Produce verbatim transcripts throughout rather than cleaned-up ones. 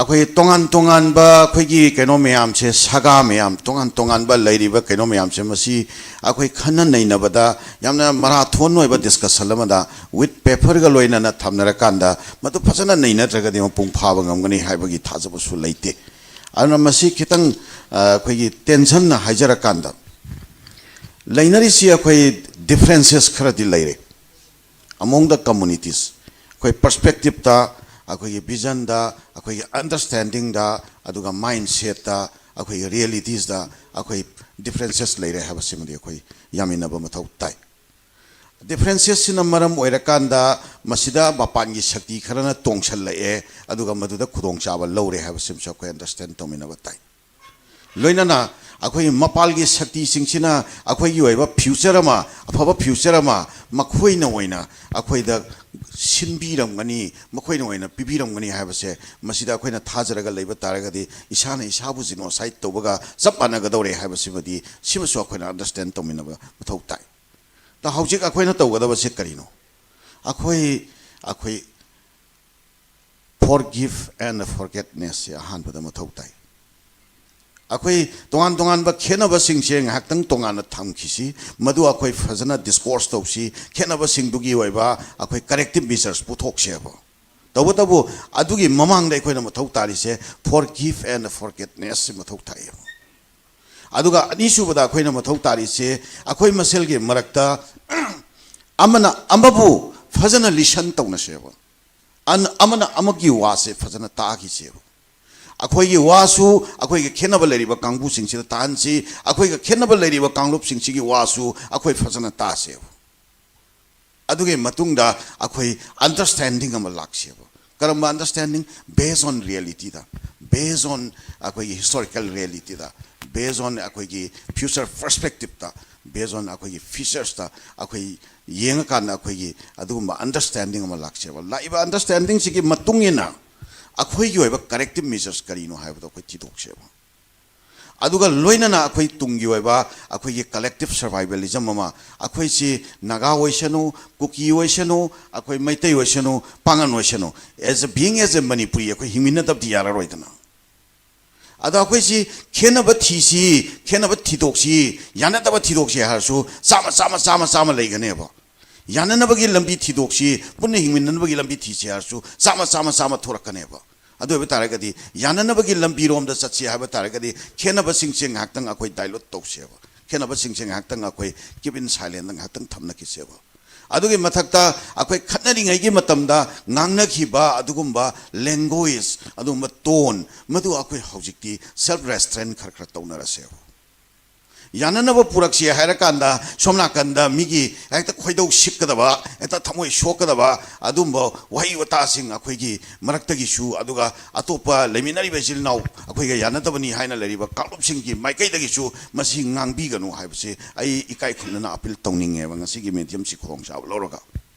ꯑꯩꯈꯣꯏ ꯇꯣꯉꯥꯟ ꯇꯣꯉꯥꯟꯕ ꯑꯩꯈꯣꯏꯒꯤ ꯀꯩꯅꯣ ꯃꯌꯥꯝꯁꯦ, ꯁꯥꯒꯥ ꯃꯌꯥꯝ, ꯇꯣꯉꯥꯟ ꯇꯣꯉꯥꯟꯕ ꯂꯩꯔꯤꯕ ꯀꯩꯅꯣ ꯃꯌꯥꯝꯁꯦ, ꯃꯁꯤ ꯑꯩꯈꯣꯏ ꯈꯟꯅ ꯅꯩꯅꯕꯗ ꯌꯥꯝꯅ ꯃꯔꯥꯊꯣꯟ ꯑꯣꯏꯕ ꯗꯤꯁꯀꯁꯟ ꯑꯃꯗ ꯋꯤꯠ ꯄꯦꯄꯔꯒ ꯂꯣꯏꯅꯅ ꯊꯝꯅꯔꯀꯥꯟꯗ ꯃꯗꯨ ꯐꯖꯅ ꯅꯩꯅꯗ꯭ꯔꯒꯗꯤ ꯃꯄꯨꯡ ꯐꯥꯕ ꯉꯝꯒꯅꯤ ꯍꯥꯏꯕꯒꯤ ꯊꯥꯖꯕꯁꯨ ꯂꯩꯇꯦ꯫ ꯑꯗꯨꯅ ꯃꯁꯤ ꯈꯤꯇꯪ, ꯑ, ꯑꯩꯈꯣꯏꯒꯤ ꯇꯦꯟꯁꯟꯅ ꯍꯥꯏꯖꯔꯀꯥꯟꯗ, ꯂꯩꯅꯔꯤꯁꯤ ꯑꯩꯈꯣꯏ ꯗꯤꯐ꯭ꯔꯦꯟꯁꯦꯁ ꯈꯔꯗꯤ ꯂꯩꯔꯦ꯫ Among the communities, ꯑꯩꯈꯣꯏ ꯄꯔꯁꯄꯦꯛꯇꯤꯞꯇ, ꯑꯩꯈꯣꯏꯒꯤ ꯚꯤꯖꯟꯗ, ꯑꯩꯈꯣꯏꯒꯤ ꯑꯟꯗꯔꯁ꯭ꯇꯦꯟꯗꯤꯡꯗ, ꯑꯗꯨꯒ ꯃꯥꯏꯟ ꯁꯦꯠꯇ, ꯑꯩꯈꯣꯏꯒꯤ ꯔꯤꯌꯦꯂꯤꯇꯤꯁꯇ ꯑꯩꯈꯣꯏ ꯗꯤꯐ꯭ꯔꯦꯟꯁꯦꯁ ꯂꯩꯔꯦ ꯍꯥꯏꯕꯁꯤꯃꯗꯤ ꯑꯩꯈꯣꯏ ꯌꯥꯃꯤꯟꯅꯕ ꯃꯊꯧ ꯇꯥꯏ꯫ ꯗꯤꯐ꯭ꯔꯦꯟꯁꯦꯁꯁꯤꯅ ꯃꯔꯝ ꯑꯣꯏꯔꯀꯥꯟꯗ ꯃꯁꯤꯗ ꯃꯄꯥꯟꯒꯤ ꯁꯛꯇꯤ ꯈꯔꯅ ꯇꯣꯡꯁꯜꯂꯛꯑꯦ, ꯑꯗꯨꯒ ꯃꯗꯨꯗ ꯈꯨꯗꯣꯡꯆꯥꯕ ꯂꯧꯔꯦ ꯍꯥꯏꯕꯁꯤꯃꯁꯨ ꯑꯩꯈꯣꯏ ꯑꯟꯗꯔꯁ꯭ꯇꯦꯟ ꯇꯧꯃꯤꯟꯅꯕ ꯇꯥꯏ꯫ ꯂꯣꯏꯅꯅ ꯑꯩꯈꯣꯏꯒꯤ ꯃꯄꯥꯟꯒꯤ ꯁꯛꯇꯤꯁꯤꯡꯁꯤꯅ ꯑꯩꯈꯣꯏꯒꯤ ꯑꯣꯏꯕ ꯐ꯭ꯌꯨꯆꯔ ꯑꯃ, ꯑꯐꯕ ꯐ꯭ꯌꯨꯆꯔ ꯑꯃ ꯃꯈꯣꯏꯅ ꯑꯣꯏꯅ ꯑꯩꯈꯣꯏꯗ ꯁꯤꯟꯕꯤꯔꯝꯒꯅꯤ, ꯃꯈꯣꯏꯅ ꯑꯣꯏꯅ ꯄꯤꯕꯤꯔꯝꯒꯅꯤ ꯍꯥꯏꯕꯁꯦ, ꯃꯁꯤꯗ ꯑꯩꯈꯣꯏꯅ ꯊꯥꯖꯔꯒ ꯂꯩꯕ ꯇꯥꯔꯒꯗꯤ, ꯏꯁꯥꯅ ꯏꯁꯥꯕꯨ ꯖꯤꯅꯣꯁꯥꯏꯠ ꯇꯧꯕꯒ ꯆꯞ ꯃꯥꯟꯅꯒꯗꯧꯔꯦ ꯍꯥꯏꯕꯁꯤꯃꯗꯤ, ꯁꯤꯃꯁꯨ ꯑꯩꯈꯣꯏꯅ ꯑꯟꯗꯔꯁ꯭ꯇꯦꯟ ꯇꯧꯃꯤꯟꯅꯕ ꯃꯊꯧ ꯇꯥꯏ꯫ ꯑꯗ ꯍꯧꯖꯤꯛ ꯑꯩꯈꯣꯏꯅ ꯇꯧꯒꯗꯕꯁꯦ ꯀꯔꯤꯅꯣ? ꯑꯩꯈꯣꯏ, ꯑꯩꯈꯣꯏ forgive and forgetnessꯁꯦ ꯑꯍꯥꯟꯕꯗ ꯃꯊꯧ ꯇꯥꯏ꯫ ꯑꯩꯈꯣꯏ ꯇꯣꯉꯥꯟ ꯇꯣꯉꯥꯟꯕ ꯈꯦꯠꯅꯕꯁꯤꯡꯁꯦ ꯉꯥꯏꯍꯥꯛꯇꯪ ꯇꯣꯉꯥꯟꯅ ꯊꯝꯈꯤꯁꯤ, ꯃꯗꯨ ꯑꯩꯈꯣꯏ ꯐꯖꯅ ꯗꯤꯁꯀꯣꯔꯁ ꯇꯧꯁꯤ, ꯈꯦꯠꯅꯕꯁꯤꯡꯗꯨꯒꯤ ꯑꯣꯏꯕ ꯑꯩꯈꯣꯏ ꯀꯔꯦꯛꯇꯤꯞ ꯃꯤꯖꯔꯁ ꯄꯨꯊꯣꯛꯁꯦꯕ꯫ ꯇꯧꯕꯇꯕꯨ, ꯑꯗꯨꯒꯤ ꯃꯃꯥꯡꯗ ꯑꯩꯈꯣꯏꯅ ꯃꯊꯧ ꯇꯥꯔꯤꯁꯦ forgive and forgetnessꯁꯤ ꯃꯊꯧ ꯇꯥꯏꯌꯦꯕ꯫ ꯑꯗꯨꯒ ꯑꯅꯤꯁꯨꯕꯗ ꯑꯩꯈꯣꯏꯅ ꯃꯊꯧ ꯇꯥꯔꯤꯁꯦ, ꯑꯩꯈꯣꯏ ꯃꯁꯦꯜꯒꯤ ꯃꯔꯛꯇ ꯑꯃꯅ ꯑꯃꯕꯨ ꯐꯖꯅ ꯂꯤꯁꯟ ꯇꯧꯅꯁꯦꯕ꯫ ꯑꯟ-, ꯑꯃꯅ ꯑꯃꯒꯤ ꯋꯥꯁꯦ ꯐꯖꯅ ꯇꯥꯈꯤꯁꯦꯕ꯫ ꯑꯩꯈꯣꯏꯒꯤ ꯋꯥꯁꯨ ꯑꯩꯈꯣꯏꯒ ꯈꯦꯠꯅꯕ ꯂꯩꯔꯤꯕ ꯀꯥꯡꯕꯨꯁꯤꯡꯁꯤꯗ ꯇꯥꯍꯟꯁꯤ, ꯑꯩꯈꯣꯏꯒ ꯈꯦꯠꯅꯕ ꯂꯩꯔꯤꯕ ꯀꯥꯡꯂꯨꯞꯁꯤꯡꯁꯤꯒꯤ ꯋꯥꯁꯨ ꯑꯩꯈꯣꯏ ꯐꯖꯅ ꯇꯥꯁꯦꯕ꯫ ꯑꯗꯨꯒꯤ ꯃꯇꯨꯡꯗ ꯑꯩꯈꯣꯏ ꯑꯟꯗꯔꯁ꯭ꯇꯦꯟꯗꯤꯡ ꯑꯃ ꯂꯥꯛꯁꯦꯕ꯫ ꯀꯔꯝꯕ understanding? Based on realityꯗ, based on ꯑꯩꯈꯣꯏꯒꯤ historical realityꯗ, based on ꯑꯩꯈꯣꯏꯒꯤ future perspectiveꯇ, based on ꯑꯩꯈꯣꯏꯒꯤ featuresꯇ ꯑꯩꯈꯣꯏ ꯌꯦꯡꯉꯀꯥꯟꯗ ꯑꯩꯈꯣꯏꯒꯤ ꯑꯗꯨꯒꯨꯝꯕ ꯑꯟꯗꯔꯁ꯭ꯇꯦꯟꯗꯤꯡ ꯑꯃ ꯂꯥꯛꯁꯦꯕ꯫ ꯂꯥꯛꯏꯕ ꯑꯟꯗꯔꯁ꯭ꯇꯦꯟꯗꯤꯡꯁꯤꯒꯤ ꯃꯇꯨꯡ ꯏꯟꯅ ꯑꯩꯈꯣꯏꯒꯤ ꯑꯣꯏꯕ ꯀꯔꯦꯛꯇꯤꯞ ꯃꯤꯖꯔꯁ ꯀꯔꯤꯅꯣ ꯍꯥꯏꯕꯗꯣ ꯑꯩꯈꯣꯏ ꯊꯤꯗꯣꯛꯁꯦꯕ꯫ ꯑꯗꯨꯒ ꯂꯣꯏꯅꯅ ꯑꯩꯈꯣꯏ ꯇꯨꯡꯒꯤ ꯑꯣꯏꯕ ꯑꯩꯈꯣꯏꯒꯤ collective survivalism ꯑꯃ, ꯑꯩꯈꯣꯏꯁꯤ ꯅꯥꯒꯥ ꯑꯣꯏꯁꯅꯨ, ꯀꯨꯀꯤ ꯑꯣꯏꯁꯅꯨ, ꯑꯩꯈꯣꯏ ꯃꯩꯇꯩ ꯑꯣꯏꯁꯅꯨ, ꯄꯥꯉꯟ ꯑꯣꯏꯁꯅꯨ, as a being, as a Manipuri, ꯑꯩꯈꯣꯏ ꯍꯤꯡꯃꯤꯟꯅꯗꯕꯗꯤ ꯌꯥꯔꯔꯣꯏꯗꯅ꯫ ꯑꯗꯣ ꯑꯩꯈꯣꯏꯁꯤ ꯈꯦꯠꯅꯕ ꯊꯤꯁꯤ, ꯈꯦꯠꯅꯕ ꯊꯤꯗꯣꯛꯁꯤ, ꯌꯥꯅꯗꯕ ꯊꯤꯗꯣꯛꯁꯤ ꯍꯥꯏꯔꯁꯨ ꯆꯥꯝꯃ, ꯆꯥꯝꯃ, ꯆꯥꯝꯃ, ꯆꯥꯝꯃ ꯂꯩꯒꯅꯦꯕ꯫ ꯌꯥꯅꯅꯕꯒꯤ ꯂꯝꯕꯤ ꯊꯤꯗꯣꯛꯁꯤ, ꯄꯨꯟꯅ ꯍꯤꯡꯃꯤꯟꯅꯅꯕꯒꯤ ꯂꯝꯕꯤ ꯊꯤꯁꯤ ꯍꯥꯏꯔꯁꯨ ꯆꯥꯝꯃ, ꯆꯥꯝꯃ, ꯆꯥꯝꯃ ꯊꯣꯔꯛꯀꯅꯦꯕ꯫ ꯑꯗꯨ ꯑꯣꯏꯕ ꯇꯥꯔꯒꯗꯤ ꯌꯥꯅꯅꯕꯒꯤ ꯂꯝꯕꯤꯔꯣꯝꯗ ꯆꯠꯁꯤ ꯍꯥꯏꯕ ꯇꯥꯔꯒꯗꯤ ꯈꯦꯠꯅꯕꯁꯤꯡꯁꯦ ꯉꯥꯏꯍꯥꯛꯇꯪ ꯑꯩꯈꯣꯏ dilute ꯇꯧꯁꯦꯕ꯫ ꯈꯦꯠꯅꯕꯁꯤꯡꯁꯦ ꯉꯥꯏꯍꯥꯛꯇꯪ ꯑꯩꯈꯣꯏ keep in silent, ꯉꯥꯏꯍꯥꯛꯇꯪ ꯊꯝꯅꯈꯤꯁꯦꯕ꯫ ꯑꯗꯨꯒꯤ ꯃꯊꯛꯇ ꯑꯩꯈꯣꯏ ꯈꯠꯅꯔꯤꯉꯩꯒꯤ ꯃꯇꯝꯗ ꯉꯥꯡꯅꯈꯤꯕ ꯑꯗꯨꯒꯨꯝꯕ language, ꯑꯗꯨꯒꯨꯝꯕ tone, ꯃꯗꯨ ꯑꯩꯈꯣꯏ ꯍꯧꯖꯤꯛꯇꯤ self restraint ꯈꯔ ꯈꯔ ꯇꯧꯅꯔꯁꯦꯕ꯫ ꯌꯥꯅꯅꯕ ꯄꯨꯔꯛꯁꯤ ꯍꯥꯏꯔꯀꯥꯟꯗ ꯁꯣꯝ ꯅꯥꯀꯟꯗ ꯃꯤꯒꯤ ꯍꯦꯛꯇ ꯈꯣꯏꯗꯧ ꯁꯤꯛꯀꯗꯕ, ꯍꯦꯛꯇ ꯊꯃꯣꯏ ꯁꯣꯛꯀꯗꯕ ꯑꯗꯨꯝꯕ ꯋꯥꯍꯩ ꯋꯥꯇꯥꯁꯤꯡ ꯑꯩꯈꯣꯏꯒꯤ ꯃꯔꯛꯇꯒꯤꯁꯨ, ꯑꯗꯨꯒ ꯑꯇꯣꯞꯄ ꯂꯩꯃꯤꯟꯅꯔꯤꯕ ꯏꯆꯤꯜ ꯏꯅꯥꯎ ꯑꯩꯈꯣꯏꯒ ꯌꯥꯅꯗꯕꯅꯤ ꯍꯥꯏꯅ ꯂꯩꯔꯤꯕ ꯀꯥꯡꯂꯨꯞꯁꯤꯡꯒꯤ ꯃꯥꯏꯀꯩꯗꯒꯤꯁꯨ ꯃꯁꯤ ꯉꯥꯡꯕꯤꯒꯅꯨ ꯍꯥꯏꯕꯁꯤ ꯑꯩ ꯏꯀꯥꯏ ꯈꯨꯝꯅꯅ appeal ꯇꯧꯅꯤꯡꯉꯦꯕ ꯉꯁꯤꯒꯤ mediumꯁꯤ ꯈꯨꯗꯣꯡꯆꯥꯕ ꯂꯧꯔꯒ꯫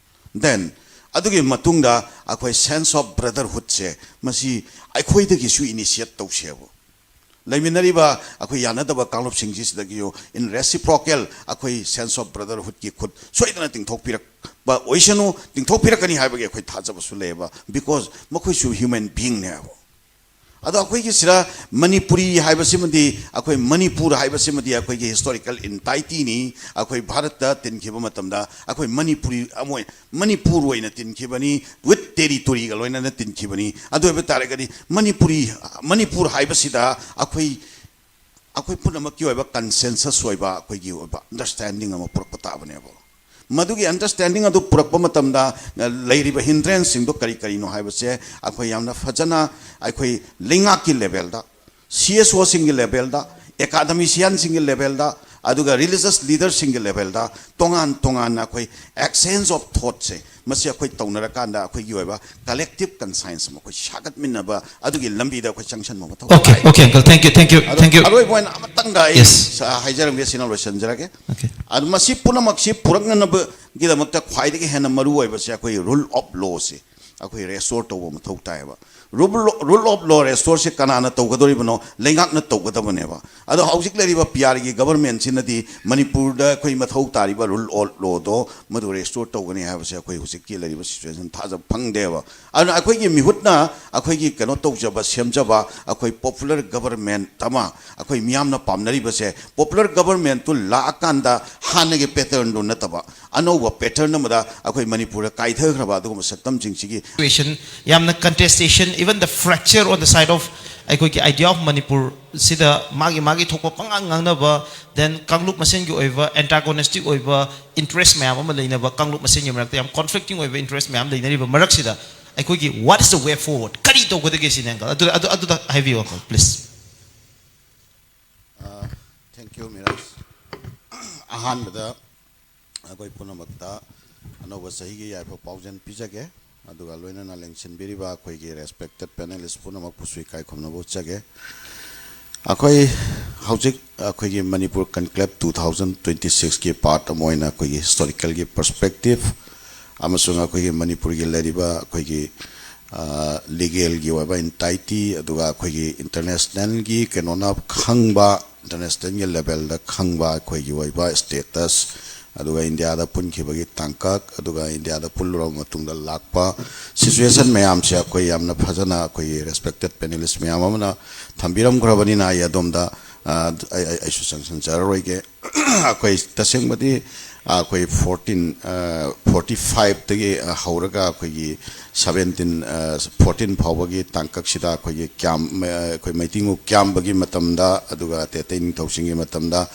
Then ꯑꯗꯨꯒꯤ ꯃꯇꯨꯡꯗ ꯑꯩꯈꯣꯏ sense of brotherhoodꯁꯦ ꯃꯁꯤ ꯑꯩꯈꯣꯏꯗꯒꯤꯁꯨ initiate ꯇꯧꯁꯦꯕ꯫ ꯂꯩꯃꯤꯟꯅꯔꯤꯕ ꯑꯩꯈꯣꯏ ꯌꯥꯅꯗꯕ ꯀꯥꯡꯂꯨꯞꯁꯤꯡꯁꯤꯗꯒꯤꯁꯨ in reciprocal ꯑꯩꯈꯣꯏ sense of brotherhoodꯀꯤ ꯈꯨꯠ ꯁꯣꯏꯗꯅ ꯇꯤꯡꯊꯣꯛꯄꯤꯔꯛꯄ ꯑꯣꯏꯁꯅꯨ, ꯇꯤꯡꯊꯣꯛꯄꯤꯔꯛꯀꯅꯤ ꯍꯥꯏꯕꯒꯤ ꯑꯩꯈꯣꯏ ꯊꯥꯖꯕꯁꯨ ꯂꯩꯌꯦꯕ, because ꯃꯈꯣꯏꯁꯨ human beingꯅꯦꯕ꯫ ꯑꯗꯣ ꯑꯩꯈꯣꯏꯒꯤ ꯁꯤꯗ ꯃꯅꯤꯄꯨꯔꯤ ꯍꯥꯏꯕꯁꯤꯃꯗꯤ, ꯑꯩꯈꯣꯏ ꯃꯅꯤꯄꯨꯔ ꯍꯥꯏꯕꯁꯤꯃꯗꯤ ꯑꯩꯈꯣꯏꯒꯤ historical entityꯅꯤ꯫ ꯑꯩꯈꯣꯏ ꯚꯥꯔꯠꯇ ꯇꯤꯟꯈꯤꯕ ꯃꯇꯝꯗ ꯑꯩꯈꯣꯏ ꯃꯅꯤꯄꯨꯔꯤ ꯑꯃ ꯑꯣꯏ-, ꯃꯅꯤꯄꯨꯔ ꯑꯣꯏꯅ ꯇꯤꯟꯈꯤꯕꯅꯤ, with territoryꯒ ꯂꯣꯏꯅꯅ ꯇꯤꯟꯈꯤꯕꯅꯤ꯫ ꯑꯗꯨ ꯑꯣꯏꯕ ꯇꯥꯔꯒꯗꯤ ꯃꯅꯤꯄꯨꯔꯤ, ꯃꯅꯤꯄꯨꯔ ꯍꯥꯏꯕꯁꯤꯗ ꯑꯩꯈꯣꯏ, ꯑꯩꯈꯣꯏ ꯄꯨꯝꯅꯃꯛꯀꯤ ꯑꯣꯏꯕ consensus ꯑꯣꯏꯕ, ꯑꯩꯈꯣꯏꯒꯤ ꯑꯣꯏꯕ understanding ꯑꯃ ꯄꯨꯔꯛꯄ ꯇꯥꯕꯅꯦꯕ꯫ ꯃꯗꯨꯒꯤ understanding ꯑꯗꯨ ꯄꯨꯔꯛꯄ ꯃꯇꯝꯗ, ꯑ, ꯂꯩꯔꯤꯕ hindranceꯁꯤꯡꯗꯣ ꯀꯔꯤ ꯀꯔꯤꯅꯣ ꯍꯥꯏꯕꯁꯦ ꯑꯩꯈꯣꯏ ꯌꯥꯝꯅ ꯐꯖꯅ ꯑꯩꯈꯣꯏ ꯂꯩꯉꯥꯛꯀꯤ levelꯗ, CSOꯁꯤꯡꯒꯤ levelꯗ, academicianꯁꯤꯡꯒꯤ levelꯗ, ꯑꯗꯨꯒ religious leaderꯁꯤꯡꯒꯤ levelꯗ ꯇꯣꯉꯥꯟ ꯇꯣꯉꯥꯟꯅ ꯑꯩꯈꯣꯏ exchange of thoughtꯁꯦ ꯃꯁꯤ ꯑꯩꯈꯣꯏ ꯇꯧꯅꯔꯀꯥꯟꯗ ꯑꯩꯈꯣꯏꯒꯤ ꯑꯣꯏꯕ collective conscience ꯑꯃ ꯑꯩꯈꯣꯏ ꯁꯥꯒꯠꯃꯤꯟꯅꯕ ꯑꯗꯨꯒꯤ ꯂꯝꯕꯤꯗ ꯑꯩꯈꯣꯏ ꯆꯪꯁꯤꯟꯕ ꯃꯊꯧ Okay, ꯇꯥꯏ꯫ okay, uncle. Thank you, thank you, ꯑꯗꯣ thank you. ꯑꯔꯣꯏꯕ ꯑꯣꯏꯅ ꯑꯃꯇꯪꯒ ꯑꯩ Yes. ꯁ-, ꯍꯥꯏꯖꯔꯝꯒꯦ, ꯁꯤꯅ ꯂꯣꯏꯁꯤꯟꯖꯔꯒꯦ꯫ Okay. ꯑꯗꯨ ꯃꯁꯤ ꯄꯨꯝꯅꯃꯛꯁꯤ ꯄꯨꯔꯛꯅꯅꯕꯒꯤꯗꯃꯛꯇ ꯈ꯭ꯋꯥꯏꯗꯒꯤ ꯍꯦꯟꯅ ꯃꯔꯨ ꯑꯣꯏꯕꯁꯦ ꯑꯩꯈꯣꯏ rule of lawꯁꯦ ꯑꯩꯈꯣꯏ restore ꯇꯧꯕ ꯃꯊꯧ ꯇꯥꯏꯌꯦꯕ꯫ Rule of law restoreꯁꯦ ꯀꯅꯥꯅ ꯇꯧꯒꯗꯧꯔꯤꯕꯅꯣ? ꯂꯩꯉꯥꯛꯅ ꯇꯧꯒꯗꯕꯅꯦꯕ꯫ ꯑꯗꯣ ꯍꯧꯖꯤꯛ ꯂꯩꯔꯤꯕ ꯄꯤ ꯑꯥꯔꯒꯤ ꯒꯕꯔꯃꯦꯟꯁꯤꯅꯗꯤ ꯃꯅꯤꯄꯨꯔꯗ ꯑꯩꯈꯣꯏ ꯃꯊꯧ ꯇꯥꯔꯤꯕ rule of lawꯗꯣ ꯃꯗꯨ restore ꯇꯧꯒꯅꯤ ꯍꯥꯏꯕꯁꯦ ꯑꯩꯈꯣꯏ ꯍꯧꯖꯤꯛꯀꯤ ꯂꯩꯔꯤꯕ situation ꯊꯥꯖꯕ ꯐꯪꯗꯦꯕ꯫ ꯑꯗꯨꯅ ꯑꯩꯈꯣꯏꯒꯤ ꯃꯤꯍꯨꯠꯅ ꯑꯩꯈꯣꯏꯒꯤ ꯀꯩꯅꯣ ꯇꯧꯖꯕ, ꯁꯦꯝꯖꯕ ꯑꯩꯈꯣꯏ popular government ꯑꯃ ꯑꯩꯈꯣꯏ ꯃꯤꯌꯥꯝꯅ ꯄꯥꯝꯅꯔꯤꯕꯁꯦ, popular governmentꯇꯨ ꯂꯥꯛꯑꯀꯥꯟꯗ ꯍꯥꯟꯅꯒꯤ patternꯗꯨ ꯅꯠꯇꯕ ꯑꯅꯧꯕ pattern ꯑꯃꯗ ꯑꯩꯈꯣꯏ ꯃꯅꯤꯄꯨꯔꯗ ꯀꯥꯏꯊꯈ꯭ꯔꯕ ꯑꯗꯨꯒꯨꯝꯕ ꯁꯛꯇꯝꯁꯤꯡꯁꯤꯒꯤ situation, ꯌꯥꯝꯅ contestation, even the fracture on the side of ꯑꯩꯈꯣꯏꯒꯤ idea of ꯃꯅꯤꯄꯨꯔ ꯁꯤꯗ ꯃꯥꯒꯤ ꯃꯥꯒꯤ ꯊꯣꯛꯄ ꯄꯉꯥꯡ ꯉꯥꯡꯅꯕ, then ꯀꯥꯡꯂꯨꯞ ꯃꯁꯦꯟꯒꯤ ꯑꯣꯏꯕ antagonistic ꯑꯣꯏꯕ interest ꯃꯌꯥꯝ ꯑꯃ ꯂꯩꯅꯕ, ꯀꯥꯡꯂꯨꯞ ꯃꯁꯦꯟꯒꯤ ꯃꯔꯛꯇ ꯌꯥꯝ conflicting ꯑꯣꯏꯕ interest ꯃꯌꯥꯝ ꯂꯩꯅꯔꯤꯕ ꯃꯔꯛꯁꯤꯗ ꯑꯩꯈꯣꯏꯒꯤ what is the way forward, ꯀꯔꯤ ꯇꯧꯒꯗꯒꯦ ꯁꯤꯅꯤ uncle꯫ ꯑꯗꯨ, ꯑꯗꯨ, ꯑꯗꯨꯗ ꯍꯥꯏꯕꯤꯌꯨ uncle, please꯫ Thank you, Miraj. ꯑꯍꯥꯟꯕꯗ ꯑꯩꯈꯣꯏ ꯄꯨꯝꯅꯃꯛꯇ ꯑꯅꯧꯕ ꯆꯍꯤꯒꯤ ꯌꯥꯏꯐ ꯄꯥꯎꯖꯦꯜ ꯄꯤꯖꯒꯦ꯫ ꯑꯗꯨꯒ ꯂꯣꯏꯅꯅ ꯂꯦꯡꯁꯤꯟꯕꯤꯔꯤꯕ ꯑꯩꯈꯣꯏꯒꯤ respected panelist ꯄꯨꯝꯅꯃꯛꯄꯨꯁꯨ ꯏꯀꯥꯏ ꯈꯨꯝꯅꯕ ꯎꯠꯆꯒꯦ꯫ ꯑꯩꯈꯣꯏ ꯍꯧꯖꯤꯛ ꯑꯩꯈꯣꯏꯒꯤ Manipur conclave two thousand twenty sixꯀꯤ part ꯑꯃ ꯑꯣꯏꯅ ꯑꯩꯈꯣꯏꯒꯤ historicalꯒꯤ perspective ꯑꯃꯁꯨꯡ ꯑꯩꯈꯣꯏꯒꯤ ꯃꯅꯤꯄꯨꯔꯒꯤ ꯂꯩꯔꯤꯕ ꯑꯩꯈꯣꯏꯒꯤ legalꯒꯤ ꯑꯣꯏꯕ entity, ꯑꯗꯨꯒ ꯑꯩꯈꯣꯏꯒꯤ internationalꯒꯤ ꯀꯩꯅꯣꯅ ꯈꯪꯕ, internationalꯒꯤ levelꯗ ꯈꯪꯕ ꯑꯩꯈꯣꯏꯒꯤ ꯑꯣꯏꯕ status, ꯑꯗꯨꯒ ꯏꯟꯗꯤꯌꯥꯗ ꯄꯨꯟꯈꯤꯕꯒꯤ ꯇꯥꯡꯀꯛ, ꯑꯗꯨꯒ ꯏꯟꯗꯤꯌꯥꯗ ꯄꯨꯜꯂꯨꯔꯕ ꯃꯇꯨꯡꯗ ꯂꯥꯛꯄ situation ꯃꯌꯥꯝꯁꯦ ꯑꯩꯈꯣꯏ ꯌꯥꯝꯅ ꯐꯖꯅ ꯑꯩꯈꯣꯏꯒꯤ respected panelist ꯃꯌꯥꯝ ꯑꯃꯅ ꯊꯝꯕꯤꯔꯝꯈ꯭ꯔꯕꯅꯤꯅ ꯑꯩ ꯑꯗꯣꯝꯗ, ꯑ, ꯑꯩ, ꯑꯩ, ꯑꯩꯁꯨ ꯆꯪꯁꯤꯟꯖꯔꯔꯣꯏꯒꯦ꯫ ꯑꯩꯈꯣꯏ ꯇꯁꯦꯡꯕꯗꯤ ꯑꯩꯈꯣꯏ fourteen, forty fiveꯇꯒꯤ ꯍꯧꯔꯒ ꯑꯩꯈꯣꯏꯒꯤ seventeen, fourteen ꯐꯥꯎꯕꯒꯤ ꯇꯥꯡꯀꯛꯁꯤꯗ ꯑꯩꯈꯣꯏꯒꯤ ꯀ꯭ꯌꯥꯝ, ꯑꯩꯈꯣꯏ ꯃꯩꯇꯩꯉꯨ ꯀ꯭ꯌꯥꯝꯕꯒꯤ ꯃꯇꯝꯗ, ꯑꯗꯨꯒ ꯑꯇꯩ ꯑꯇꯩ ꯅꯤꯡꯊꯧꯁꯤꯡꯒꯤ ꯃꯇꯝꯗ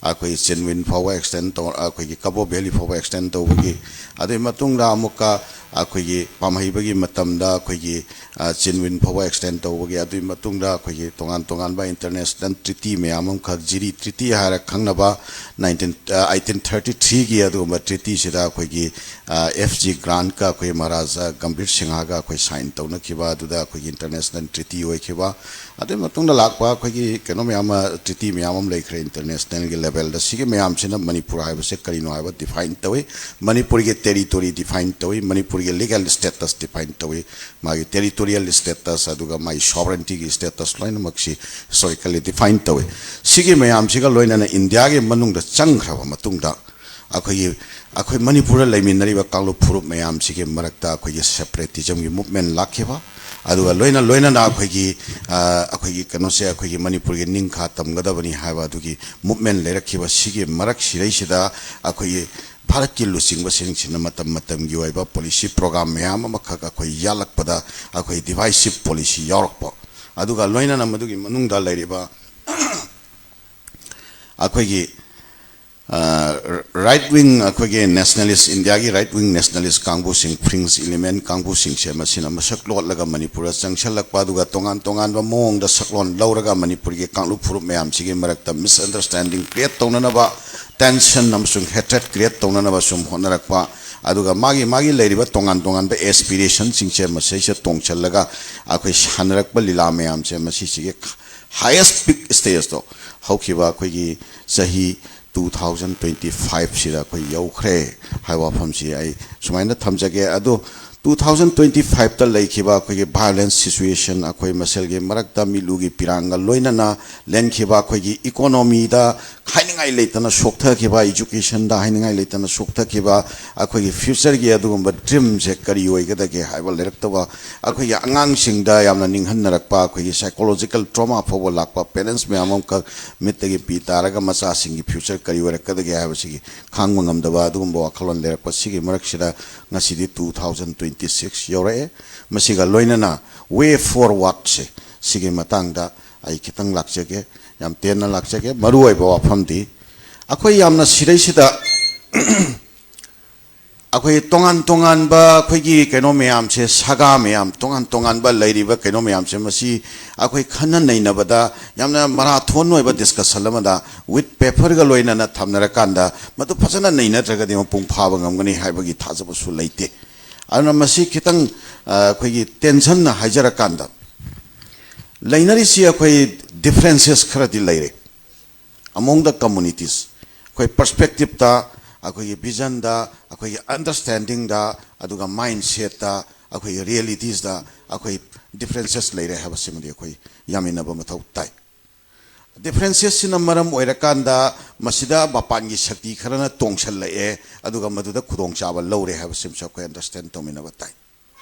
ꯑꯩꯈꯣꯏ ꯆꯤꯟꯋꯤꯟ ꯐꯥꯎꯕ extend ꯇꯧ, ꯑꯩꯈꯣꯏꯒꯤ ꯀꯕꯣ valley ꯐꯥꯎꯕ extend ꯇꯧꯕꯒꯤ, ꯑꯗꯨꯒꯤ ꯃꯇꯨꯡꯗ ꯑꯃꯨꯛꯀ ꯑꯩꯈꯣꯏꯒꯤ ꯄꯥꯝꯍꯩꯕꯒꯤ ꯃꯇꯝꯗ ꯑꯩꯈꯣꯏꯒꯤ, ꯑ, ꯆꯤꯟꯋꯤꯟ ꯐꯥꯎꯕ extend ꯇꯧꯕꯒꯤ, ꯑꯗꯨꯒꯤ ꯃꯇꯨꯡꯗ ꯑꯩꯈꯣꯏꯒꯤ ꯇꯣꯉꯥꯟ ꯇꯣꯉꯥꯟꯕ international treaty ꯃꯌꯥꯝ ꯑꯃꯈꯛ, ꯖꯤꯔꯤ treaty ꯍꯥꯏꯔ ꯈꯪꯅꯕ, nineteen, ꯑ, eighteen thirty three ꯒꯤ ꯑꯗꯨꯒꯨꯝꯕ treaty ꯁꯤꯗ ꯑꯩꯈꯣꯏꯒꯤ, ꯑ, F G Grant ꯀ ꯑꯩꯈꯣꯏ ꯃꯍꯥꯔꯥꯖꯥ ꯒꯝꯚꯤꯔ ꯁꯤꯡꯍꯒ ꯑꯩꯈꯣꯏ sign ꯇꯧꯅꯈꯤꯕ, ꯑꯗꯨꯗ ꯑꯩꯈꯣꯏꯒꯤ international treaty ꯑꯣꯏꯈꯤꯕ, ꯑꯗꯨꯒꯤ ꯃꯇꯨꯡꯗ ꯂꯥꯛꯄ ꯑꯩꯈꯣꯏꯒꯤ ꯀꯩꯅꯣ ꯃꯌꯥꯝ ꯑꯃ, treaty ꯃꯌꯥꯝ ꯑꯃ ꯂꯩꯈ꯭ꯔꯦ international ꯒꯤ level ꯗ꯫ ꯁꯤꯒꯤ ꯃꯌꯥꯝꯁꯤꯅ ꯃꯅꯤꯄꯨꯔ ꯍꯥꯏꯕꯁꯦ ꯀꯔꯤꯅꯣ ꯍꯥꯏꯕ define ꯇꯧꯏ, ꯃꯅꯤꯄꯨꯔꯒꯤ territory define ꯇꯧꯏ, ꯃꯅꯤꯄꯨꯔꯒꯤ legal status define ꯇꯧꯏ, ꯃꯥꯒꯤ territorial status, ꯑꯗꯨꯒ ꯃꯥꯒꯤ sovereignty ꯒꯤ status ꯂꯣꯏꯅꯃꯛꯁꯤ historically define ꯇꯧꯏ꯫ ꯁꯤꯒꯤ ꯃꯌꯥꯝꯁꯤꯒ ꯂꯣꯏꯅꯅ ꯏꯟꯗꯤꯌꯥꯒꯤ ꯃꯅꯨꯡꯗ ꯆꯪꯈ꯭ꯔꯕ ꯃꯇꯨꯡꯗ ꯑꯩꯈꯣꯏꯒꯤ, ꯑꯩꯈꯣꯏ ꯃꯅꯤꯄꯨꯔꯗ ꯂꯩꯃꯤꯟꯅꯔꯤꯕ ꯀꯥꯡꯂꯨꯞ ꯐꯨꯔꯨꯞ ꯃꯌꯥꯝꯁꯤꯒꯤ ꯃꯔꯛꯇ ꯑꯩꯈꯣꯏꯒꯤ separatism ꯒꯤ movement ꯂꯥꯛꯈꯤꯕ, ꯑꯗꯨꯒ ꯂꯣꯏꯅ ꯂꯣꯏꯅꯅ ꯑꯩꯈꯣꯏꯒꯤ, ꯑ, ꯑꯩꯈꯣꯏꯒꯤ ꯀꯩꯅꯣꯁꯦ, ꯑꯩꯈꯣꯏꯒꯤ ꯃꯅꯤꯄꯨꯔꯒꯤ ꯅꯤꯡꯈꯥ ꯇꯝꯒꯗꯕꯅꯤ ꯍꯥꯏꯕ ꯑꯗꯨꯒꯤ movement ꯂꯩꯔꯛꯈꯤꯕ꯫ ꯁꯤꯒꯤ ꯃꯔꯛꯁꯤꯗꯩꯁꯤꯗ ꯑꯩꯈꯣꯏꯒꯤ ꯚꯥꯔꯠꯀꯤ ꯂꯨꯆꯤꯡꯕꯁꯤꯡꯁꯤꯅ ꯃꯇꯝ ꯃꯇꯝꯒꯤ ꯑꯣꯏꯕ policy program ꯃꯌꯥꯝ ꯑꯃꯈꯛ ꯑꯩꯈꯣꯏ ꯌꯥꯜꯂꯛꯄꯗ ꯑꯩꯈꯣꯏ divisive policy ꯌꯥꯎꯔꯛꯄ, ꯑꯗꯨꯒ ꯂꯣꯏꯅꯅ ꯃꯗꯨꯒꯤ ꯃꯅꯨꯡꯗ ꯂꯩꯔꯤꯕ ꯑꯩꯈꯣꯏꯒꯤ, ꯑ, right wing, ꯑꯩꯈꯣꯏꯒꯤ nationalist, ꯏꯟꯗꯤꯌꯥꯒꯤ right wing nationalist ꯀꯥꯡꯕꯨꯁꯤꯡ, fringe element ꯀꯥꯡꯕꯨꯁꯤꯡꯁꯦ ꯃꯁꯤꯅ ꯃꯁꯛ ꯂꯣꯠꯂꯒ ꯃꯅꯤꯄꯨꯔꯗ ꯆꯪꯁꯜꯂꯛꯄ, ꯑꯗꯨꯒ ꯇꯣꯉꯥꯟ ꯇꯣꯉꯥꯟꯕ ꯃꯑꯣꯡꯗ ꯁꯛꯂꯣꯟ ꯂꯧꯔꯒ ꯃꯅꯤꯄꯨꯔꯒꯤ ꯀꯥꯡꯂꯨꯞ ꯐꯨꯔꯨꯞ ꯃꯌꯥꯝꯁꯤꯒꯤ ꯃꯔꯛꯇ misunderstanding create ꯇꯧꯅꯅꯕ, tension ꯑꯃꯁꯨꯡ hatred create ꯇꯧꯅꯅꯕ ꯁꯨꯝ ꯍꯣꯠꯅꯔꯛꯄ, ꯑꯗꯨꯒ ꯃꯥꯒꯤ ꯃꯥꯒꯤ ꯂꯩꯔꯤꯕ ꯇꯣꯉꯥꯟ ꯇꯣꯉꯥꯟꯕ aspirationꯁꯤꯡꯁꯦ ꯃꯁꯤꯁꯤꯗ ꯇꯣꯡꯁꯤꯜꯂꯒ ꯑꯩꯈꯣꯏ ꯁꯥꯟꯅꯔꯛꯄ ꯂꯤꯂꯥ ꯃꯌꯥꯝꯁꯦ ꯃꯁꯤꯁꯤꯒꯤ highest peak stageꯇꯣ ꯍꯧꯈꯤꯕ ꯑꯩꯈꯣꯏꯒꯤ ꯆꯍꯤ two thousand twenty five ꯁꯤꯗ ꯑꯩꯈꯣꯏ ꯌꯧꯈ꯭ꯔꯦ ꯍꯥꯏꯕ ꯋꯥꯐꯝꯁꯤ ꯑꯩ ꯁꯨꯃꯥꯏꯅ ꯊꯝꯖꯒꯦ꯫ ꯑꯗꯣ two thousand twenty fiveꯇ ꯂꯩꯈꯤꯕ ꯑꯩꯈꯣꯏꯒꯤ violence situation, ꯑꯩꯈꯣꯏ ꯃꯁꯦꯜꯒꯤ ꯃꯔꯛꯇ ꯃꯤꯠꯂꯨꯒꯤ ꯄꯤꯔꯥꯡꯒ ꯂꯣꯏꯅꯅ ꯂꯦꯟꯈꯤꯕ ꯑꯩꯈꯣꯏꯒꯤ economyꯗ ꯍꯥꯏꯅꯤꯡꯉꯥꯏ ꯂꯩꯇꯅ ꯁꯣꯛꯊꯈꯤꯕ, educationꯗ ꯍꯥꯏꯅꯤꯡꯉꯥꯏ ꯂꯩꯇꯅ ꯁꯣꯛꯊꯈꯤꯕ, ꯑꯩꯈꯣꯏꯒꯤ futureꯒꯤ ꯑꯗꯨꯒꯨꯝꯕ dreamꯁꯦ ꯀꯔꯤ ꯑꯣꯏꯒꯗꯒꯦ ꯍꯥꯏꯕ ꯂꯩꯔꯛꯇꯕ, ꯑꯩꯈꯣꯏꯒꯤ ꯑꯉꯥꯡꯁꯤꯡꯗ ꯌꯥꯝꯅ ꯅꯤꯡꯍꯟꯅꯔꯛꯄ, ꯑꯩꯈꯣꯏꯒꯤ psychological trauma ꯐꯥꯎꯕ ꯂꯥꯛꯄ, parents ꯃꯌꯥꯝ ꯑꯃꯈꯛ ꯃꯤꯠꯇꯒꯤ ꯄꯤ ꯇꯥꯔꯒ ꯃꯆꯥꯁꯤꯡꯒꯤ future ꯀꯔꯤ ꯑꯣꯏꯔꯛꯀꯗꯒꯦ ꯍꯥꯏꯕꯁꯤꯒꯤ ꯈꯥꯡꯕ ꯉꯝꯗꯕ ꯑꯗꯨꯒꯨꯝꯕ ꯋꯥꯈꯜꯂꯣꯟ ꯂꯩꯔꯛꯄ꯫ ꯁꯤꯒꯤ ꯃꯔꯛꯁꯤꯗ ꯉꯁꯤꯗꯤ two thousand twenty six ꯌꯧꯔꯛꯑꯦ꯫ ꯃꯁꯤꯒ ꯂꯣꯏꯅꯅ way forwardꯁꯦ, ꯁꯤꯒꯤ ꯃꯇꯥꯡꯗ ꯑꯩ ꯈꯤꯇꯪ ꯂꯥꯛꯆꯒꯦ, ꯌꯥꯝ ꯇꯦꯟꯅ ꯂꯥꯛꯆꯒꯦ꯫ ꯃꯔꯨꯑꯣꯏꯕ ꯋꯥꯐꯝꯗꯤ ꯑꯩꯈꯣꯏ ꯌꯥꯝꯅ ꯁꯤꯗꯩꯁꯤꯗ ꯑꯩꯈꯣꯏ ꯇꯣꯉꯥꯟ ꯇꯣꯉꯥꯟꯕ ꯑꯩꯈꯣꯏꯒꯤ ꯀꯩꯅꯣ ꯃꯌꯥꯝꯁꯦ, ꯁꯥꯒꯥ ꯃꯌꯥꯝ, ꯇꯣꯉꯥꯟ ꯇꯣꯉꯥꯟꯕ ꯂꯩꯔꯤꯕ ꯀꯩꯅꯣ ꯃꯌꯥꯝꯁꯦ, ꯃꯁꯤ ꯑꯩꯈꯣꯏ ꯈꯟꯅ ꯅꯩꯅꯕꯗ ꯌꯥꯝꯅ ꯃꯔꯥꯊꯣꯟ ꯑꯣꯏꯕ ꯗꯤꯁꯀꯁꯟ ꯑꯃꯗ ꯋꯤꯠ ꯄꯦꯄꯔꯒ ꯂꯣꯏꯅꯅ ꯊꯝꯅꯔꯀꯥꯟꯗ ꯃꯗꯨ ꯐꯖꯅ ꯅꯩꯅꯗ꯭ꯔꯒꯗꯤ ꯃꯄꯨꯡ ꯐꯥꯕ ꯉꯝꯒꯅꯤ ꯍꯥꯏꯕꯒꯤ ꯊꯥꯖꯕꯁꯨ ꯂꯩꯇꯦ꯫ ꯑꯗꯨꯅ ꯃꯁꯤ ꯈꯤꯇꯪ, ꯑ, ꯑꯩꯈꯣꯏꯒꯤ ꯇꯦꯟꯁꯟꯅ ꯍꯥꯏꯖꯔꯀꯥꯟꯗ, ꯂꯩꯅꯔꯤꯁꯤ ꯑꯩꯈꯣꯏ ꯗꯤꯐ꯭ꯔꯦꯟꯁꯦꯁ ꯈꯔꯗꯤ ꯂꯩꯔꯦ꯫ Among the communities, ꯑꯩꯈꯣꯏ ꯄꯔꯁꯄꯦꯛꯇꯤꯞꯇ, ꯑꯩꯈꯣꯏꯒꯤ ꯚꯤꯖꯟꯗ, ꯑꯩꯈꯣꯏꯒꯤ ꯑꯟꯗꯔꯁ꯭ꯇꯦꯟꯗꯤꯡꯗ, ꯑꯗꯨꯒ ꯃꯥꯏꯟ ꯁꯦꯠꯇ, ꯑꯩꯈꯣꯏꯒꯤ ꯔꯤꯌꯦꯂꯤꯇꯤꯁꯇ ꯑꯩꯈꯣꯏ ꯗꯤꯐ꯭ꯔꯦꯟꯁꯦꯁ ꯂꯩꯔꯦ ꯍꯥꯏꯕꯁꯤꯃꯗꯤ ꯑꯩꯈꯣꯏ ꯌꯥꯃꯤꯟꯅꯕ ꯃꯊꯧ ꯇꯥꯏ꯫ ꯗꯤꯐ꯭ꯔꯦꯟꯁꯦꯁꯁꯤꯅ ꯃꯔꯝ ꯑꯣꯏꯔꯀꯥꯟꯗ ꯃꯁꯤꯗ ꯃꯄꯥꯟꯒꯤ ꯁꯛꯇꯤ ꯈꯔꯅ ꯇꯣꯡꯁꯜꯂꯛꯑꯦ, ꯑꯗꯨꯒ ꯃꯗꯨꯗ ꯈꯨꯗꯣꯡꯆꯥꯕ ꯂꯧꯔꯦ ꯍꯥꯏꯕꯁꯤꯃꯁꯨ ꯑꯩꯈꯣꯏ ꯑꯟꯗꯔꯁ꯭ꯇꯦꯟ ꯇꯧꯃꯤꯟꯅꯕ ꯇꯥꯏ꯫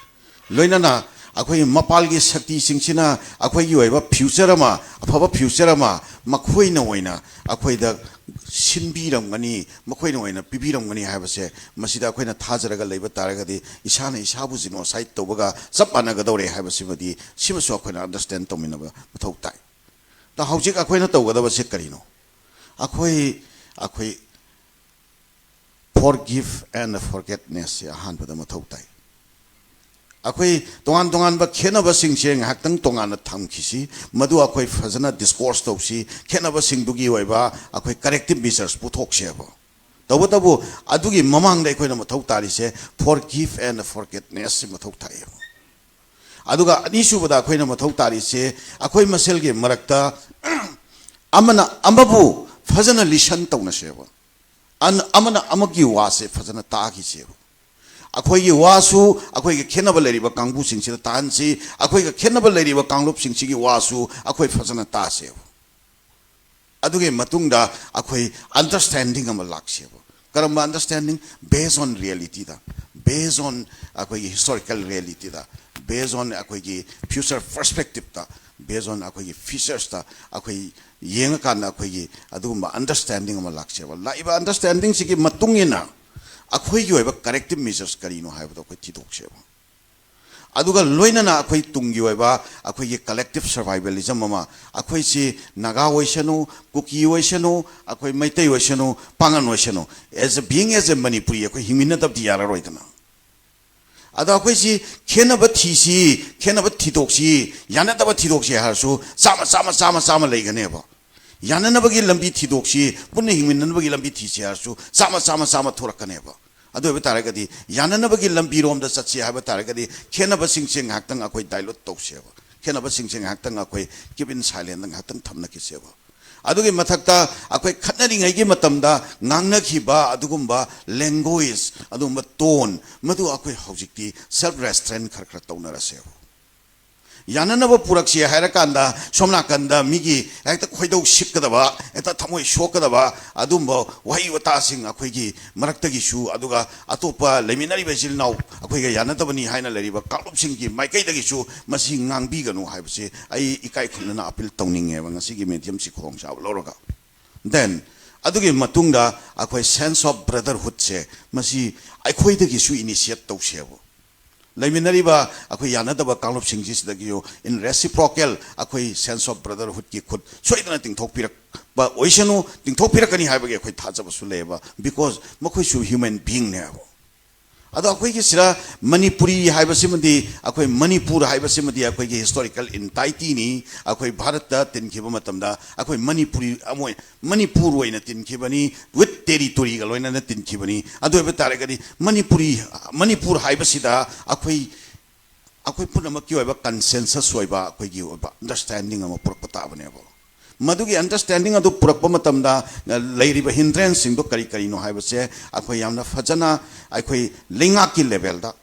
ꯂꯣꯏꯅꯅ ꯑꯩꯈꯣꯏꯒꯤ ꯃꯄꯥꯟꯒꯤ ꯁꯛꯇꯤꯁꯤꯡꯁꯤꯅ ꯑꯩꯈꯣꯏꯒꯤ ꯑꯣꯏꯕ ꯐ꯭ꯌꯨꯆꯔ ꯑꯃ, ꯑꯐꯕ ꯐ꯭ꯌꯨꯆꯔ ꯑꯃ ꯃꯈꯣꯏꯅ ꯑꯣꯏꯅ ꯑꯩꯈꯣꯏꯗ ꯁꯤꯟꯕꯤꯔꯝꯒꯅꯤ, ꯃꯈꯣꯏꯅ ꯑꯣꯏꯅ ꯄꯤꯕꯤꯔꯝꯒꯅꯤ ꯍꯥꯏꯕꯁꯦ ꯃꯁꯤꯗ ꯑꯩꯈꯣꯏꯅ ꯊꯥꯖꯔꯒ ꯂꯩꯕ ꯇꯥꯔꯒꯗꯤ ꯏꯁꯥꯅ ꯏꯁꯥꯕꯨ ꯖꯤꯅꯣꯁꯥꯏꯠ ꯇꯧꯕꯒ ꯆꯞ ꯃꯥꯟꯅꯒꯗꯧꯔꯦ ꯍꯥꯏꯕꯁꯤꯃꯗꯤ ꯁꯤꯃꯁꯨ ꯑꯩꯈꯣꯏꯅ ꯑꯟꯗꯔꯁ꯭ꯇꯦꯟ ꯇꯧꯃꯤꯟꯅꯕ ꯃꯊꯧ ꯇꯥꯏ꯫ ꯑꯗ ꯍꯧꯖꯤꯛ ꯑꯩꯈꯣꯏꯅ ꯇꯧꯒꯗꯕꯁꯦ ꯀꯔꯤꯅꯣ? ꯑꯩꯈꯣꯏ, ꯑꯩꯈꯣꯏ forgive and forgetnessꯁꯦ ꯑꯍꯥꯟꯕꯗ ꯃꯊꯧ ꯇꯥꯏ꯫ ꯑꯩꯈꯣꯏ ꯇꯣꯉꯥꯟ ꯇꯣꯉꯥꯟꯕ ꯈꯦꯠꯅꯕꯁꯤꯡꯁꯦ ꯉꯥꯏꯍꯥꯛꯇꯪ ꯇꯣꯉꯥꯟꯅ ꯊꯝꯈꯤꯁꯤ, ꯃꯗꯨ ꯑꯩꯈꯣꯏ ꯐꯖꯅ ꯗꯤꯁꯀꯣꯔꯁ ꯇꯧꯁꯤ, ꯈꯦꯠꯅꯕꯁꯤꯡꯗꯨꯒꯤ ꯑꯣꯏꯕ ꯑꯩꯈꯣꯏ ꯀꯔꯦꯛꯇꯤꯞ ꯃꯤꯖꯔꯁ ꯄꯨꯊꯣꯛꯁꯦꯕ꯫ ꯇꯧꯕꯇꯕꯨ ꯑꯗꯨꯒꯤ ꯃꯃꯥꯡꯗ ꯑꯩꯈꯣꯏꯅ ꯃꯊꯧ ꯇꯥꯔꯤꯁꯦ forgive and forgetnessꯁꯤ ꯃꯊꯧ ꯇꯥꯏꯌꯦꯕ꯫ ꯑꯗꯨꯒ ꯑꯅꯤꯁꯨꯕꯗ ꯑꯩꯈꯣꯏꯅ ꯃꯊꯧ ꯇꯥꯔꯤꯁꯦ ꯑꯩꯈꯣꯏ ꯃꯁꯦꯜꯒꯤ ꯃꯔꯛꯇ ꯑꯃꯅ ꯑꯃꯕꯨ ꯐꯖꯅ ꯂꯤꯁꯟ ꯇꯧꯅꯁꯦꯕ꯫ ꯑꯟ-, ꯑꯃꯅ ꯑꯃꯒꯤ ꯋꯥꯁꯦ ꯐꯖꯅ ꯇꯥꯈꯤꯁꯦꯕ꯫ ꯑꯩꯈꯣꯏꯒꯤ ꯋꯥꯁꯨ ꯑꯩꯈꯣꯏꯒ ꯈꯦꯠꯅꯕ ꯂꯩꯔꯤꯕ ꯀꯥꯡꯕꯨꯁꯤꯡꯁꯤꯗ ꯇꯥꯍꯟꯁꯤ, ꯑꯩꯈꯣꯏꯒ ꯈꯦꯠꯅꯕ ꯂꯩꯔꯤꯕ ꯀꯥꯡꯂꯨꯞꯁꯤꯡꯁꯤꯒꯤ ꯋꯥꯁꯨ ꯑꯩꯈꯣꯏ ꯐꯖꯅ ꯇꯥꯁꯦꯕ꯫ ꯑꯗꯨꯒꯤ ꯃꯇꯨꯡꯗ ꯑꯩꯈꯣꯏ ꯑꯟꯗꯔꯁ꯭ꯇꯦꯟꯗꯤꯡ ꯑꯃ ꯂꯥꯛꯁꯦꯕ꯫ ꯀꯔꯝꯕ understanding? Based on realityꯗ, based on ꯑꯩꯈꯣꯏꯒꯤ historical realityꯗ, based on ꯑꯩꯈꯣꯏꯒꯤ future perspectiveꯇ, based on ꯑꯩꯈꯣꯏꯒꯤ featuresꯇ ꯑꯩꯈꯣꯏ ꯌꯦꯡꯉꯀꯥꯟꯗ ꯑꯩꯈꯣꯏꯒꯤ ꯑꯗꯨꯒꯨꯝꯕ ꯑꯟꯗꯔꯁ꯭ꯇꯦꯟꯗꯤꯡ ꯑꯃ ꯂꯥꯛꯁꯦꯕ꯫ ꯂꯥꯛꯏꯕ ꯑꯟꯗꯔꯁ꯭ꯇꯦꯟꯗꯤꯡꯁꯤꯒꯤ ꯃꯇꯨꯡ ꯏꯟꯅ ꯑꯩꯈꯣꯏꯒꯤ ꯑꯣꯏꯕ ꯀꯔꯦꯛꯇꯤꯞ ꯃꯤꯖꯔꯁ ꯀꯔꯤꯅꯣ ꯍꯥꯏꯕꯗꯣ ꯑꯩꯈꯣꯏ ꯊꯤꯗꯣꯛꯁꯦꯕ꯫ ꯑꯗꯨꯒ ꯂꯣꯏꯅꯅ ꯑꯩꯈꯣꯏ ꯇꯨꯡꯒꯤ ꯑꯣꯏꯕ ꯑꯩꯈꯣꯏꯒꯤ collective survivalism ꯑꯃ, ꯑꯩꯈꯣꯏꯁꯤ ꯅꯥꯒꯥ ꯑꯣꯏꯁꯅꯨ, ꯀꯨꯀꯤ ꯑꯣꯏꯁꯅꯨ, ꯑꯩꯈꯣꯏ ꯃꯩꯇꯩ ꯑꯣꯏꯁꯅꯨ, ꯄꯥꯉꯟ ꯑꯣꯏꯁꯅꯨ, as a being, as a Manipuri, ꯑꯩꯈꯣꯏ ꯍꯤꯡꯃꯤꯟꯅꯗꯕꯗꯤ ꯌꯥꯔꯔꯣꯏꯗꯅ꯫ ꯑꯗꯣ ꯑꯩꯈꯣꯏꯁꯤ ꯈꯦꯠꯅꯕ ꯊꯤꯁꯤ, ꯈꯦꯠꯅꯕ ꯊꯤꯗꯣꯛꯁꯤ, ꯌꯥꯅꯗꯕ ꯊꯤꯗꯣꯛꯁꯤ ꯍꯥꯏꯔꯁꯨ ꯆꯥꯝꯃ, ꯆꯥꯝꯃ, ꯆꯥꯝꯃ, ꯆꯥꯝꯃ ꯂꯩꯒꯅꯦꯕ꯫ ꯌꯥꯅꯅꯕꯒꯤ ꯂꯝꯕꯤ ꯊꯤꯗꯣꯛꯁꯤ, ꯄꯨꯟꯅ ꯍꯤꯡꯃꯤꯟꯅꯅꯕꯒꯤ ꯂꯝꯕꯤ ꯊꯤꯁꯤ ꯍꯥꯏꯔꯁꯨ ꯆꯥꯝꯃ, ꯆꯥꯝꯃ, ꯆꯥꯝꯃ ꯊꯣꯔꯛꯀꯅꯦꯕ꯫ ꯑꯗꯨ ꯑꯣꯏꯕ ꯇꯥꯔꯒꯗꯤ ꯌꯥꯅꯅꯕꯒꯤ ꯂꯝꯕꯤꯔꯣꯝꯗ ꯆꯠꯁꯤ ꯍꯥꯏꯕ ꯇꯥꯔꯒꯗꯤ ꯈꯦꯠꯅꯕꯁꯤꯡꯁꯦ ꯉꯥꯏꯍꯥꯛꯇꯪ ꯑꯩꯈꯣꯏ dilute ꯇꯧꯁꯦꯕ꯫ ꯈꯦꯠꯅꯕꯁꯤꯡꯁꯦ ꯉꯥꯏꯍꯥꯛꯇꯪ ꯑꯩꯈꯣꯏ keep in silent, ꯉꯥꯏꯍꯥꯛꯇꯪ ꯊꯝꯅꯈꯤꯁꯦꯕ꯫ ꯑꯗꯨꯒꯤ ꯃꯊꯛꯇ ꯑꯩꯈꯣꯏ ꯈꯠꯅꯔꯤꯉꯩꯒꯤ ꯃꯇꯝꯗ ꯉꯥꯡꯅꯈꯤꯕ ꯑꯗꯨꯒꯨꯝꯕ language, ꯑꯗꯨꯒꯨꯝꯕ tone, ꯃꯗꯨ ꯑꯩꯈꯣꯏ ꯍꯧꯖꯤꯛꯇꯤ self restraint ꯈꯔ ꯈꯔ ꯇꯧꯅꯔꯁꯦꯕ꯫ ꯌꯥꯅꯅꯕ ꯄꯨꯔꯛꯁꯤ ꯍꯥꯏꯔꯀꯥꯟꯗ ꯁꯣꯝ ꯅꯥꯀꯟꯗ ꯃꯤꯒꯤ ꯍꯦꯛꯇ ꯈꯣꯏꯗꯧ ꯁꯤꯛꯀꯗꯕ, ꯍꯦꯛꯇ ꯊꯃꯣꯏ ꯁꯣꯛꯀꯗꯕ ꯑꯗꯨꯝꯕ ꯋꯥꯍꯩ ꯋꯥꯇꯥꯁꯤꯡ ꯑꯩꯈꯣꯏꯒꯤ ꯃꯔꯛꯇꯒꯤꯁꯨ, ꯑꯗꯨꯒ ꯑꯇꯣꯞꯄ ꯂꯩꯃꯤꯟꯅꯔꯤꯕ ꯏꯆꯤꯜ ꯏꯅꯥꯎ ꯑꯩꯈꯣꯏꯒ ꯌꯥꯅꯗꯕꯅꯤ ꯍꯥꯏꯅ ꯂꯩꯔꯤꯕ ꯀꯥꯡꯂꯨꯞꯁꯤꯡꯒꯤ ꯃꯥꯏꯀꯩꯗꯒꯤꯁꯨ ꯃꯁꯤ ꯉꯥꯡꯕꯤꯒꯅꯨ ꯍꯥꯏꯕꯁꯤ ꯑꯩ ꯏꯀꯥꯏ ꯈꯨꯝꯅꯅ appeal ꯇꯧꯅꯤꯡꯉꯦꯕ ꯉꯁꯤꯒꯤ mediumꯁꯤ ꯈꯨꯗꯣꯡꯆꯥꯕ ꯂꯧꯔꯒ꯫ Then ꯑꯗꯨꯒꯤ ꯃꯇꯨꯡꯗ ꯑꯩꯈꯣꯏ sense of brotherhoodꯁꯦ ꯃꯁꯤ ꯑꯩꯈꯣꯏꯗꯒꯤꯁꯨ initiate ꯇꯧꯁꯦꯕ꯫ ꯂꯩꯃꯤꯟꯅꯔꯤꯕ ꯑꯩꯈꯣꯏ ꯌꯥꯅꯗꯕ ꯀꯥꯡꯂꯨꯞꯁꯤꯡꯁꯤꯗꯒꯤꯁꯨ in reciprocal ꯑꯩꯈꯣꯏ sense of brotherhoodꯀꯤ ꯈꯨꯠ ꯁꯣꯏꯗꯅ ꯇꯤꯡꯊꯣꯛꯄꯤꯔꯛꯄ ꯑꯣꯏꯁꯅꯨ, ꯇꯤꯡꯊꯣꯛꯄꯤꯔꯛꯀꯅꯤ ꯍꯥꯏꯕꯒꯤ ꯑꯩꯈꯣꯏ ꯊꯥꯖꯕꯁꯨ ꯂꯩꯌꯦꯕ, because ꯃꯈꯣꯏꯁꯨ human beingꯅꯦꯕ꯫ ꯑꯗꯣ ꯑꯩꯈꯣꯏꯒꯤ ꯁꯤꯗ ꯃꯅꯤꯄꯨꯔꯤ ꯍꯥꯏꯕꯁꯤꯃꯗꯤ, ꯑꯩꯈꯣꯏ ꯃꯅꯤꯄꯨꯔ ꯍꯥꯏꯕꯁꯤꯃꯗꯤ ꯑꯩꯈꯣꯏꯒꯤ historical entityꯅꯤ꯫ ꯑꯩꯈꯣꯏ ꯚꯥꯔꯠꯇ ꯇꯤꯟꯈꯤꯕ ꯃꯇꯝꯗ ꯑꯩꯈꯣꯏ ꯃꯅꯤꯄꯨꯔꯤ ꯑꯃ ꯑꯣꯏ-, ꯃꯅꯤꯄꯨꯔ ꯑꯣꯏꯅ ꯇꯤꯟꯈꯤꯕꯅꯤ, with territoryꯒ ꯂꯣꯏꯅꯅ ꯇꯤꯟꯈꯤꯕꯅꯤ꯫ ꯑꯗꯨ ꯑꯣꯏꯕ ꯇꯥꯔꯒꯗꯤ ꯃꯅꯤꯄꯨꯔꯤ, ꯃꯅꯤꯄꯨꯔ ꯍꯥꯏꯕꯁꯤꯗ ꯑꯩꯈꯣꯏ, ꯑꯩꯈꯣꯏ ꯄꯨꯝꯅꯃꯛꯀꯤ ꯑꯣꯏꯕ consensus ꯑꯣꯏꯕ, ꯑꯩꯈꯣꯏꯒꯤ ꯑꯣꯏꯕ understanding ꯑꯃ ꯄꯨꯔꯛꯄ ꯇꯥꯕꯅꯦꯕ꯫ ꯃꯗꯨꯒꯤ understanding ꯑꯗꯨ ꯄꯨꯔꯛꯄ ꯃꯇꯝꯗ, ꯑ, ꯂꯩꯔꯤꯕ hindranceꯁꯤꯡꯗꯣ ꯀꯔꯤ ꯀꯔꯤꯅꯣ ꯍꯥꯏꯕꯁꯦ ꯑꯩꯈꯣꯏ ꯌꯥꯝꯅ ꯐꯖꯅ ꯑꯩꯈꯣꯏ ꯂꯩꯉꯥꯛꯀꯤ levelꯗ,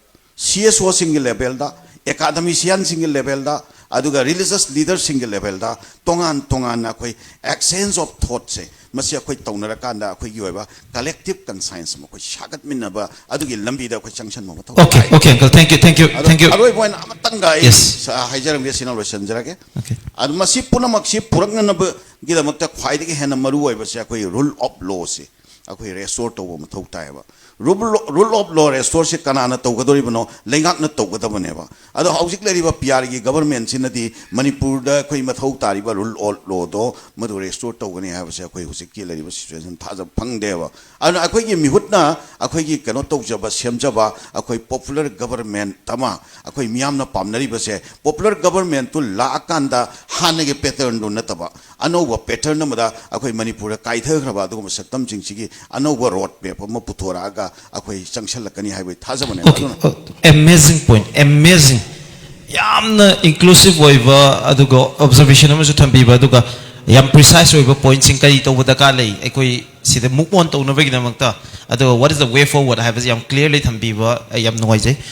CSOꯁꯤꯡꯒꯤ levelꯗ, academicianꯁꯤꯡꯒꯤ levelꯗ, ꯑꯗꯨꯒ religious leaderꯁꯤꯡꯒꯤ levelꯗ ꯇꯣꯉꯥꯟ ꯇꯣꯉꯥꯟꯅ ꯑꯩꯈꯣꯏ exchange of thoughtꯁꯦ ꯃꯁꯤ ꯑꯩꯈꯣꯏ ꯇꯧꯅꯔꯀꯥꯟꯗ ꯑꯩꯈꯣꯏꯒꯤ ꯑꯣꯏꯕ collective conscience ꯑꯃ ꯑꯩꯈꯣꯏ ꯁꯥꯒꯠꯃꯤꯟꯅꯕ ꯑꯗꯨꯒꯤ ꯂꯝꯕꯤꯗ ꯑꯩꯈꯣꯏ ꯆꯪꯁꯟꯕ ꯃꯊꯧ Okay, ꯇꯥꯏ꯫ okay, uncle. Thank you, thank you, ꯑꯗꯣ thank you. ꯑꯔꯣꯏꯕ ꯑꯣꯏꯅ ꯑꯃꯇꯪꯒ ꯑꯩ Yes. ꯁ-, ꯍꯥꯏꯖꯔꯝꯒꯦ, ꯁꯤꯅ ꯂꯣꯏꯁꯤꯟꯖꯔꯒꯦ꯫ Okay. ꯑꯗꯨ ꯃꯁꯤ ꯄꯨꯝꯅꯃꯛꯁꯤ ꯄꯨꯔꯛꯅꯅꯕꯒꯤꯗꯃꯛꯇ ꯈ꯭ꯋꯥꯏꯗꯒꯤ ꯍꯦꯟꯅ ꯃꯔꯨ ꯑꯣꯏꯕꯁꯦ ꯑꯩꯈꯣꯏ rule of lawꯁꯦ, ꯑꯩꯈꯣꯏ ꯔꯦꯁꯇꯣꯔ ꯇꯧꯕ ꯃꯊꯧ ꯇꯥꯏꯌꯦꯕ꯫ ꯔꯨꯜ ꯔꯨꯜ ꯑꯣꯐ ꯂꯣ ꯔꯦꯁꯇꯣꯔꯁꯦ ꯀꯅꯥꯅ ꯇꯧꯒꯗꯧꯔꯤꯕꯅꯣ? ꯂꯩꯉꯥꯛꯅ ꯇꯧꯒꯗꯕꯅꯦꯕ꯫ ꯑꯗꯣ ꯍꯧꯖꯤꯛ ꯂꯩꯔꯤꯕ ꯄꯤ ꯑꯥꯔꯒꯤ ꯒꯕꯔꯃꯦꯟꯁꯤꯅꯗꯤ ꯃꯅꯤꯄꯨꯔꯗ ꯑꯩꯈꯣꯏ ꯃꯊꯧ ꯇꯥꯔꯤꯕ ꯔꯨꯜ ꯑꯣꯐ ꯂꯣꯗꯣ ꯃꯗꯨ ꯔꯦꯁꯇꯣꯔ ꯇꯧꯒꯅꯤ ꯍꯥꯏꯕꯁꯦ ꯑꯩꯈꯣꯏ ꯍꯧꯖꯤꯛꯀꯤ ꯂꯩꯔꯤꯕ ꯁꯤꯆꯨꯋꯦꯁꯟ ꯊꯥꯖꯕ ꯐꯪꯗꯦꯕ꯫ ꯑꯗꯨꯅ ꯑꯩꯈꯣꯏꯒꯤ ꯃꯤꯍꯨꯠꯅ ꯑꯩꯈꯣꯏꯒꯤ ꯀꯩꯅꯣ ꯇꯧꯖꯕ, ꯁꯦꯝꯖꯕ ꯑꯩꯈꯣꯏ ꯄꯣꯄꯨꯂꯔ ꯒꯕꯔꯃꯦꯟ ꯑꯃ ꯑꯩꯈꯣꯏ ꯃꯤꯌꯥꯝꯅ ꯄꯥꯝꯅꯔꯤꯕꯁꯦ, ꯄꯣꯄꯨꯂꯔ ꯒꯕꯔꯃꯦꯟꯇꯨ ꯂꯥꯛꯑꯀꯥꯟꯗ ꯍꯥꯟꯅꯒꯤ ꯄꯦꯇꯔꯟꯗꯨ ꯅꯠꯇꯕ, ꯑꯅꯧꯕ ꯄꯦꯇꯔꯟ ꯑꯃꯗ ꯑꯩꯈꯣꯏ ꯃꯅꯤꯄꯨꯔꯗ ꯀꯥꯏꯊꯈ꯭ꯔꯕ ꯑꯗꯨꯒꯨꯝꯕ ꯁꯛꯇꯝꯁꯤꯡꯁꯤꯒꯤ ꯑꯅꯧꯕ ꯔꯣꯗ ꯃꯦꯞ ꯑꯃ ꯄꯨꯊꯣꯔꯛꯑꯒ ꯑꯩꯈꯣꯏ ꯆꯪꯁꯤꯜꯂꯛꯀꯅꯤ ꯍꯥꯏꯕꯒꯤ ꯊꯥꯖꯕꯅꯦꯕ꯫ Okay, ꯑꯗꯨꯅ uh, amazing point, amazing. ꯌꯥꯝꯅ ꯏꯟꯀ꯭ꯂꯨꯁꯤꯞ ꯑꯣꯏꯕ ꯑꯗꯨꯒ ꯑꯣꯕꯖꯔꯕꯦꯁꯟ ꯑꯃꯁꯨ ꯊꯝꯕꯤꯕ, ꯑꯗꯨꯒ ꯌꯥꯝ ꯄ꯭ꯔꯤꯁꯥꯏꯁ ꯑꯣꯏꯕ ꯄꯣꯏꯟꯠꯁꯤꯡ ꯀꯔꯤ ꯇꯧꯕ ꯗꯔꯀꯥꯔ ꯂꯩ ꯑꯩꯈꯣꯏ ꯁꯤꯗ ꯃꯨꯚ ꯑꯣꯟ ꯇꯧꯅꯕꯒꯤꯗꯃꯛꯇ, ꯑꯗꯨꯒ what is the way forward ꯍꯥꯏꯕꯁꯤ ꯌꯥꯝ ꯀ꯭ꯂꯤꯌꯔꯂꯤ ꯊꯝꯕꯤꯕ ꯑꯩ ꯌꯥꯝ ꯅꯨꯡꯉꯥꯏꯖꯩ꯫